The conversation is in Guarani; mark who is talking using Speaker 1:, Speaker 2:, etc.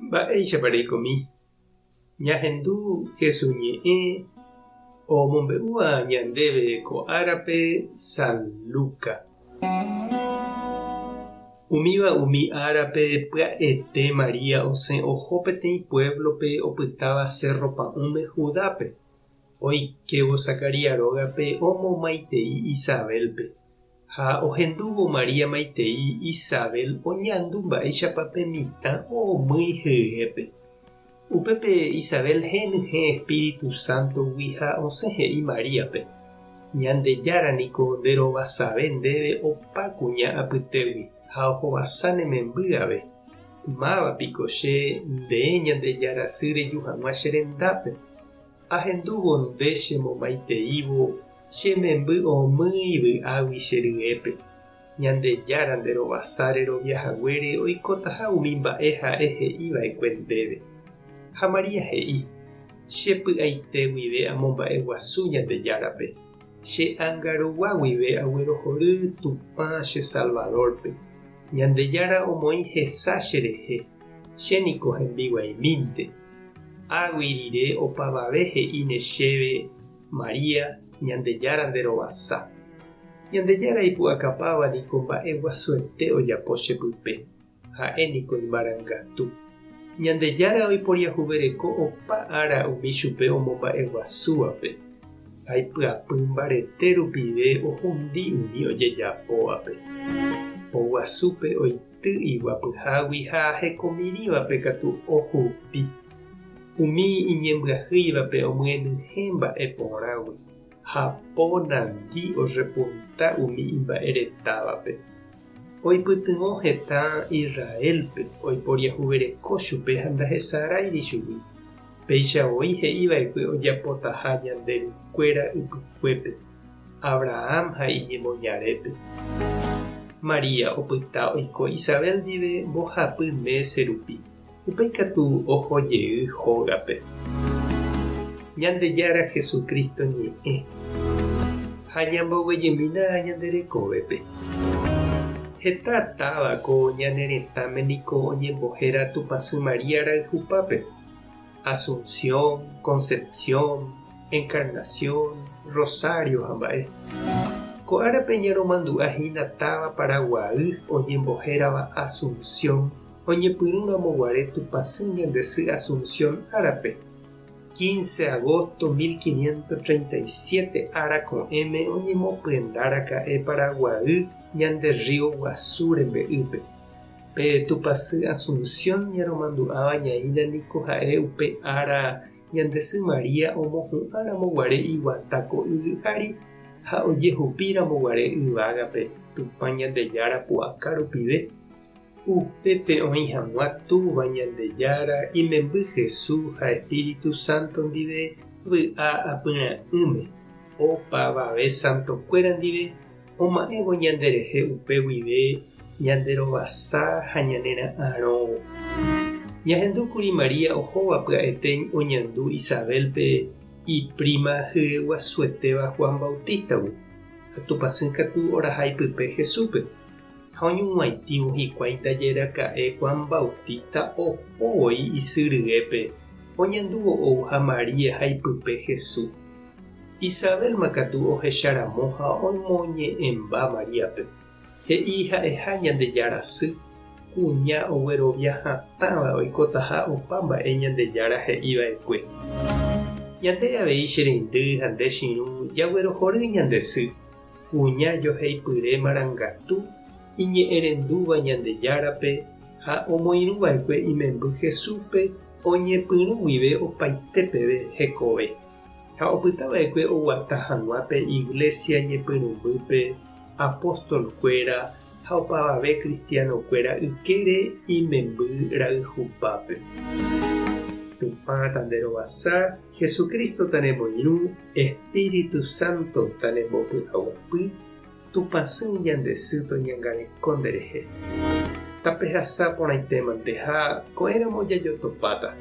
Speaker 1: Mba'éichapa reikomi? Ñahendu Jesús ñe'ẽ omombe'úva ñandéve ko árape San Luca. Umíva umi árape pya'ete María osẽ oho peteĩ puévlope opytáva sérro pa'ũme Judápe. Oikévo Zacarías rógape omomaitei Isabélpe. Ha ohendúvo María maitei Isabel oñandu mba'éichapa pe mitã omýi hyépe. Upépe Isabel henyhẽ Espíritu Sántogui ha osẽ he'i Maríape, Ñandejára niko nde rovasave ndéve opa kuña apytégui ha ohovasa ne memby ave. Máva piko che, nde Ñandejára sy reju hag̃ua che rendápe? Ahendúvo nde chemomaiteívo che memby omýi vy'águi che ryépe. Ñandejára nde rovasa rerovia haguére oikotaha umi mba'e ha'e he'i va'ekue ndéve. Ha María he'i, Che py'aite guive amomba'eguasu Ñandejárape, che ánga rugua guive aguerohory Tupã che Salvadórpe. Ñandejára omoĩ hesa cherehe, che niko hembiguaimínte. Águi rire opavave he'íne chéve, María, Ñandejára nde rovasa. Ñandejára ipu'akapáva niko mba'e guasuete ojapo che pype, ha'e niko imarangatu. Ñandejára oiporiahuvereko opa ára umi chupe omomba'eguasúvape, ha ipyapy mbarete rupive ohundi umi ojejapóvape. Poguasúpe oity iguapyhágui ha hekomirĩvape katu ohupi. Umi iñembyahýivape omyenyhẽ mba'e porãgui. Ha po nandi orrepunta umi imba'eretávape. Oipytyvõ hetã Israélpe, oiporiahuvereko chupe ha ndahesaráiri chugui. Péicha voi he'i va'ekue ojapotaha ñande rukuéra ypykuépe, Abraham ha iñemoñarépe. María opyta oiko Isabel ndive mbohapy mése rupi. Upéi katu oho jey hógape. Ñandejára Jesucristo ñe'ẽ. Ha ñamboguejymína ñande rekovépe. Heta táva ko ñane retãme niko oñembohéra Tupãsy María rayhupápe, Asunción, Concepción, Encarnación, Rosario ha mba'e. Ko árape ñaromandu'a hína táva Paraguaý oñembohérava Asunción Oñepyrũ ramo guare Tupãsy ñande sy Asunción árape, quince agosto 1537 ára ko'ẽme oñemopyenda raka'e Paraguay ñande río guasu rembe'ýpe. Pe Tupãsy Asunción ñaromandu'áva ñaína niko ha'e upe ára ñande sy María omohu'ã ramo guare iguata ko yvy ári ha ojehupi ramo guare yvágape Tupã Ñandejára pu'aka rupive. Upépe oĩ hag̃ua Túva Ñandejára, imemby Jesús ha Espíritu Santo ndive vy'a apyra'ỹme, opavave santokuéra ndive oma'ẽvo ñanderehe upe guive ñanderovasa ha ñanera'arõvo. Ñahendúkuri María ohóva pya'ete oñandu Isabel-pe ipríma hyeguasuetéva Juan Bautista-gui, ha Tupãsy katu oraha ipype Jesús-pe. Ha oñug̃uaitĩvo hikuái ndaje raka'e Juan Bautista oho voi isy ryépe, oñandúvo ouha María ha ipype Jesús. Isabelma katu ohecha ramo ha omoñe'ẽmba Maríape. He'i ha'eha Ñandejára sy, kuña oguerovia hatãva oikotaha opa mba'e Ñandejára he'i va'ekue. Ñande avei che reindy ha nde che irũ jaguerohory ñande sy. Kuña joheipyre marangatu iñe'ẽrendúva Ñandejárape ha omoirũva'ekue imemby Jesúspe oñepyrũ guive opaite peve hekove, ha opytava'ekue oguata hag̃ua pe Iglesia ñepyrũmbýpe apóstol-kuéra ha opavave cristiano-kuéra ykére imemby rayhupápe. Tupã tanderovasa, Jesucristo tanemoirũ, Espíritu Santo tanembopy'aguapy, Tupãsy ñande sy toñangareko nderehe. Tapehasa porãitémante ha ko'ẽramo jajotopáta.